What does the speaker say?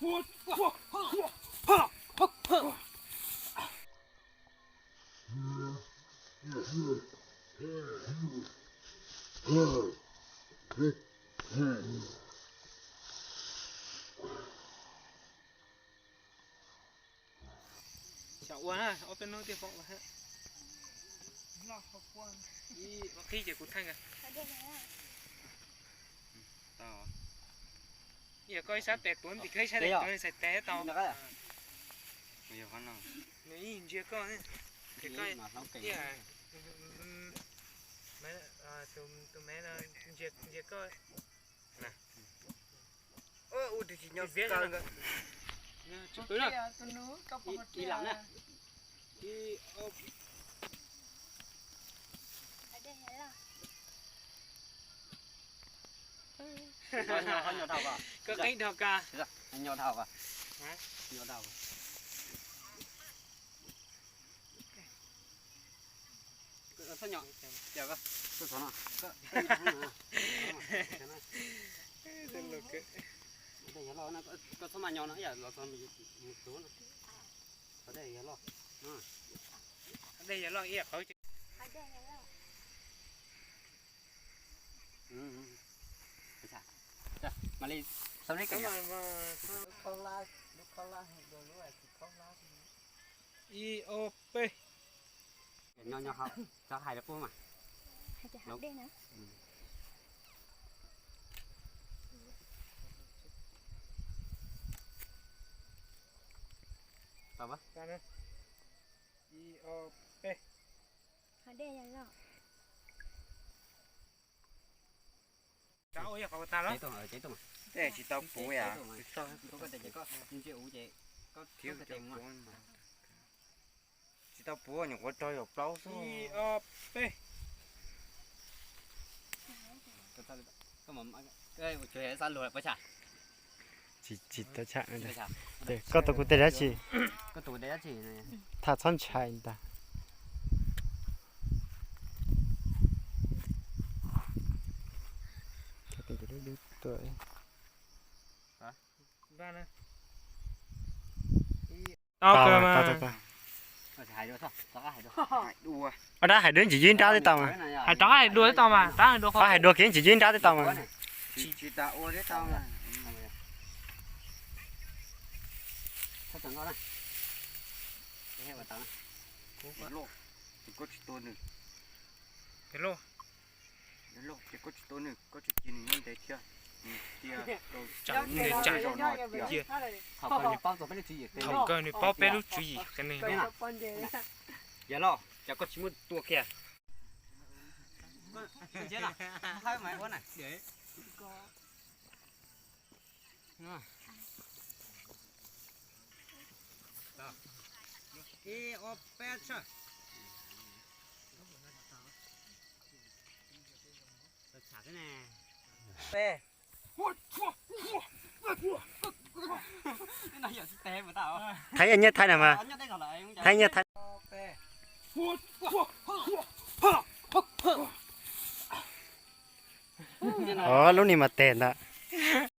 Xyaum ua na, ob peb hnub thiaj pom ua. Ib qhib ces kuv thaij nka. Yog koj ib sab tes tuav ntxiv koj ib sab tes tuav xais tes tau. Nws ntsia koj, tus me ntsia koj. Ua tus tsis nyob ib lam na. Koj qeeb dhau ka. Nyo dhau ka. Nyo dhau ka. Koj txhob mas nyo no, los txog mus tuv no. Qhov dej yog loj. Qhov dej yog loj ib qhov. Mam li xab leb kev. Ib ob peb. Nyo nyo hauv, cov hais lawv pub mas. Tau pab. Ib ob peb. Tsis tau puv yom. Tsis tau puv, nyuam qhuav rau yog plaub xwb. Ib ob peb. Tsis tau tshaj. Koj tus kuv tes dab tsi? Tham txhob ntshai ntag. Tau, tau, tau. Ob dab hais dua ntsis yog ib nrab twb tau mas. Hais rov hais dua twb tau mas, rov hais dua. Ob hais dua kiag ntsis yog ib nrab twb tau mas. Thaum kawg nws paub peb lub tswv yim qias neeg. Yog los cas koj tsis muab tua kiag? Ib ob peb tsawg. Peb. Thaij nyiaj thaij na mas. Thaij nyiaj thaij. Ov, lub ni mas tes ntag.